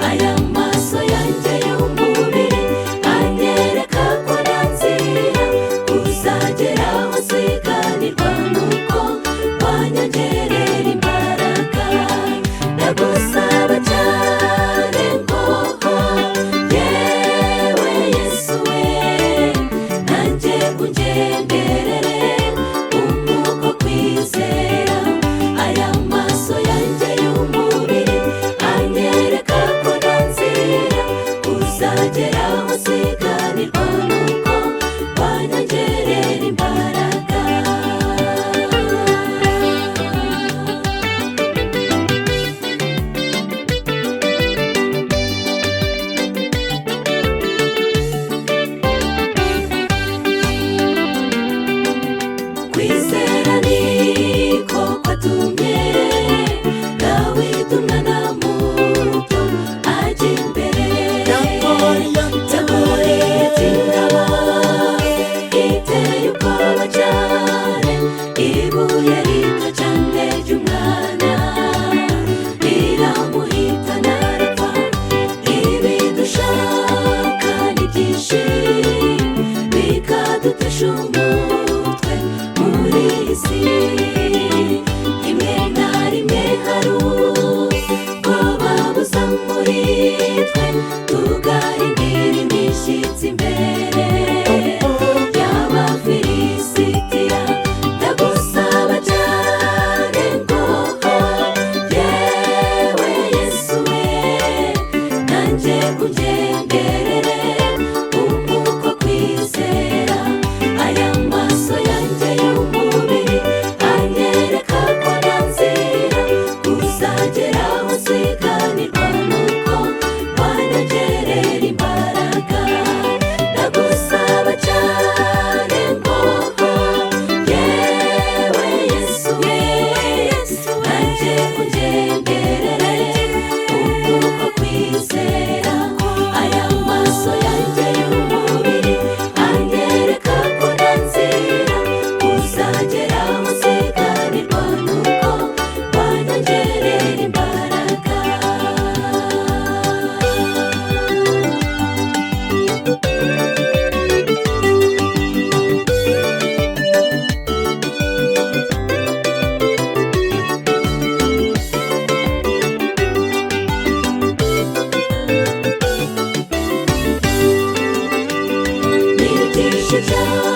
Aya maso yanjye y'umubiri anyereka ko nta nzira uzagera aho nsiganirwa nuko wanyongerera imbaraga. Ndagusaba cyane ngo yewe Yesu we, nanjye ungenderere umwuka kwizera. Aya maso yanjye y'umubiri anyereka ko nta nzira uzagera aho nsiganirwa nuko wanyongerera imbaraga. Kwizera niko kwatumye Dawidi umwana muto ajya imbere ya Goliyati, ingabo iteye ubwoba cyane, ibuye rito cyane ry'umwana riramuhitana arapfa. Ibidushaka ni byinshi bikadutesha umutwe muri iyi si. Rimwe na rimwe hari ubwoba buza muri twe, tugahindira imishyitsi imbere y'Abafilisitiya. Ndagusaba cyane ngo yewe Yesu we, nanjye ungenderere umwuka kwizera. Aya maso yanjye y'umubiri anyereka ko nta nzira uzagera aho nsiganirwa nuko wanyongerera imbaraga. Ndagusaba cyane ngo yewe Yesu we, nanjye ungenderere umwuka kwizera. Aya maso yanjye y'umubiri anyereka ko nta nzira uzagera aho nsiganirwa nuko wanyongerera imbaraga. Ni byinshi cyane.